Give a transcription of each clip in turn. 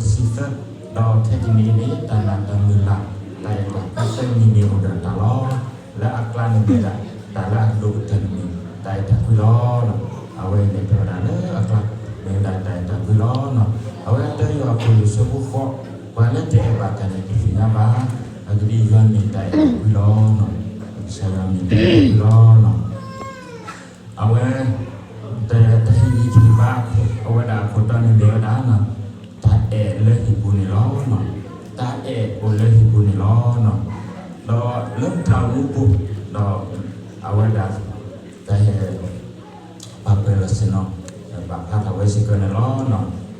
တဆံသၢ, ဒီးခဲကနံၣ်အံၤန့ၣ် တၢ်နာ်တၢ်မုၢ်လၢ် တၢ်အဲၣ်တၢ်ကွံသၢမံၤန့ၣ်အိၣ်ဒီးတၢ်လီၤ. လၢအကျါန့ၣ်မ့ၢ်ဒၣ် တၢ်လၢအဒိၣ်ကတၢၢ်န့ၣ်မ့ၢ် တၢ်အဲၣ်တၢ်ကွံလီၤ. အဝဲန့ၣ်တဲဝဲဒၣ်လၢအကျါ မ့ၢ်ဝဲဒၣ်တၢ်အဲၣ်တၢ်ကွံလီၤ. အဝဲတၢယိၤအခိၣ်လွံၢ်ဆၢဖိဃိး, ပှၤလၢတအဲၣ်ဘၣ်တၢ်န့ၣ် တသ့ၣ်ညါဘၣ်, အဂ့ၢ်ဒ်အံၤယွၤမ့ၢ်တၢ်အဲၣ်တၢ်ကွံလီၤ. ကစၢ်ယွၤမ့ၢ်တၢ်အဲၣ်တၢ်ကွံလီၤ. အဝဲ တၢ်ဟ့ၣ်ဂံၢ်ဟ့ၣ်ဘါအဝဲဒၣ်အခိၣ်တီန့ၣ်မ့ၢ်ဝဲဒၣ် တၢ်အဲၣ်လၢဟံၣ်ပူၤန့ၣ်လီၤ. တၢ်အဲၣ်အိၣ်လၢဟံၣ်ပူၤန့ၣ်လီၤ. ဒီးလၢပတၢ်အိၣ်မူပူၤ ဒီးအဝဲဒၣ် တၢ်ဟဲ ပာ်ပၢၢ်လီၤဆ့ၣ်နီၤ ဘၣ်ဖျါထီၣ်ဝဲစ့ၢ်ကီးန့ၣ်လီၤ.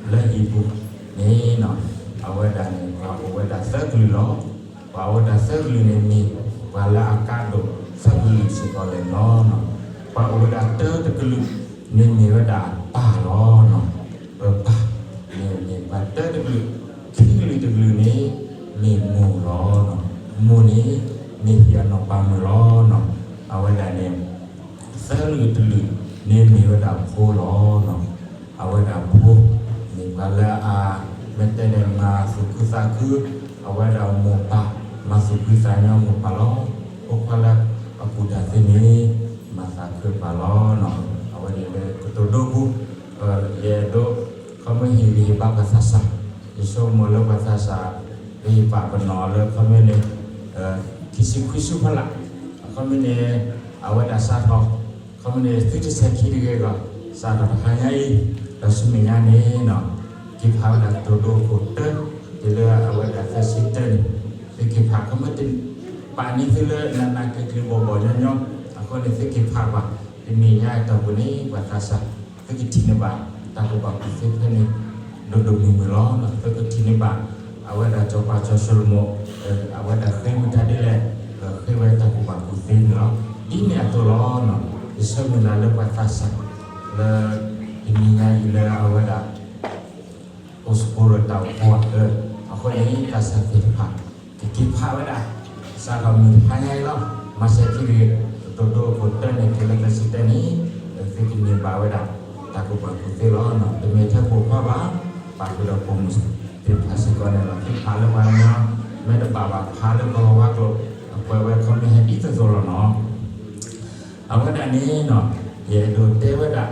လၢဟံၣ်ပူၤန့ၣ် အဝဲဒၣ်န့ၣ် ပှၤအိၣ်ဝဲဒၣ်သၢကလုာ်လီၤ. ပှၤအိၣ်ဝဲဒၣ်သၢကလုာ်န့ၣ်မ့ၢ် ပှၤလၢအကါဒိၣ်သၢကလုာ်စ့ၢ်ကီးလဲၣ်န့ၣ်လီၤ. ပှၤအိၣ်ဝဲဒၣ်တၢတကလုာ်န့ၣ်မ့ၢ်ဝဲဒၣ်ပၢ်လီၤ. ပၢ်န့ၣ်မ့ၢ်ပှၤတၢတကလုာ်, ခံကလုာ်တကလုာ်န့ၣ် မ့ၢ်မိၢ်လီၤ. မိၢ်န့ၣ် မ့ၢ်ဟံၣ်အနီၢ်ပၤမုၣ်လီၤ. အဝဲဒၣ်န့ၣ် သၢကလုာ်တကလုာ်န့ၣ်မ့ၢ်ဝဲဒၣ်ဖိလီၤ. အဝဲဒၣ်ဖိ မ့ၢ်ပှၤလၢအ မ့ၢ်တဲန့ၣ် မၤသူၣ်ခုသးခု အဝဲဒၣ်မိၢ်ပၢ်, မၤသူၣ်ခုသးညီမိၢ်ပၢ်လီၤ. ဖိခွါလၢအကူၣ်တၢ်သ့န့ၣ် မၤသးခုပၢ်လီၤ. အဝဲန့ၣ်လၢကတိၤဒိပူၤ ယအဲၣ်ဒိး ခီမ့ၢ်ဟ့ၣ်ဂံၢ်ဟ့ၣ်ဘါပှၤသးစၢ်, ယဆိကမိၣ်လၢပှၤသးစၢ် ပဟ့ၣ်ပာ်ပနီၣ်လၢခီမ့ၢ်န့ၣ် ခံဆံခွံဆူဖီလာ်, အခီမ့ၢ်န့ၣ် အဝဲဒၣ်စးထီၣ် ခီမ့ၢ်န့ၣ် သုတဆဲးခံတဂ့ၤဒီး စးထီၣ်တဟါညါအံၤ ဒီးဆူမဲာ်ညါန့ၣ် က့ၤဖးဝဲဒၣ်ကတိၤဒိအခိၣ်တၢ တုၤလၢအဝဲဒၣ်သၢဆံတၢန့ၣ် သုက့ၤဖး ခီမ့ၢ်တ ပာ်န့ၢ်သုလၢနးနးကျံၤကျံၤဘီၣ်ဘီၣ်ညီညီ, အဃိန့ၣ် သုက့ၤဖးဘၣ်, တနံၤညါအတီၢ်ပူၤန့ၣ် ပှၤသးစၢ် သုကထံၣ်န့ၢ်ဘၣ် တၢ်ကူၣ်ဘၣ်ကူၣ်သ့ဖဲန့ၣ် ဒိၣ်ဒိၣ်မုၢ်မုၢ်လီၤ. သုကထံၣ်န့ၢ်ဘၣ် အဝဲဒၣ်စီၤပၤစီၤၡလိၤမိၣ် အဝဲဒၣ်ဃ့ဝံတၢ်ဒ်လဲၣ်, ဃ့ဝဲတၢ်ကူၣ်ဘၣ်ကူၣ်သ့န့ၣ်လီၤ. ဒ်န့ၣ်အသိးလီၤ. ယဆၢမုၢ်လၢ်လၢပှၤသးစၢ် လၢတနံၤညါအံၤလၢအဝဲဒၣ် အိၣ်စကိးဒီးတၢ်အိၣ်ဖှိၣ်အအၢ, အဃိန့ၣ် သးစၢ်သ့ၣ်တဖၣ် ကက့ၤဖးဝဲဒၣ် စးထီၣ်မုၢ်တဟါညါအံၤလီၤ. မၤစၢၤခံတဂ့ၤ, ကတိၤဒိအခိၣ်တၢန့ၣ် တုၤလၢသၢဆံတၢန့ၣ် သုကန့ၢ်ဘၣ်ဝဲဒၣ် တၢ်ကူၣ်ဘၣ်ကူၣ်သ့လီၤ. တမ့ၢ်ထဲပိာ်ခွါဘၣ်, ပာ်ဃုာ်ဒီးပိာ်မုၣ်သ့ၣ်တဖၣ်စ့ၢ်ကီးန့ၣ်လီၤ. သုဖးလၢပှၤကညီ မ့ၢ်တဘၣ်ဘၣ် ဖးလၢကလီၤဝါကျိာ် အကွဲးဝဲခီမ့ၢ်ဟဲဒ်သိးသိးလီၤနီၤ. အဝဲဒၣ်န့ၣ် ယအဲၣ်ဒိးတဲဝဲဒၣ်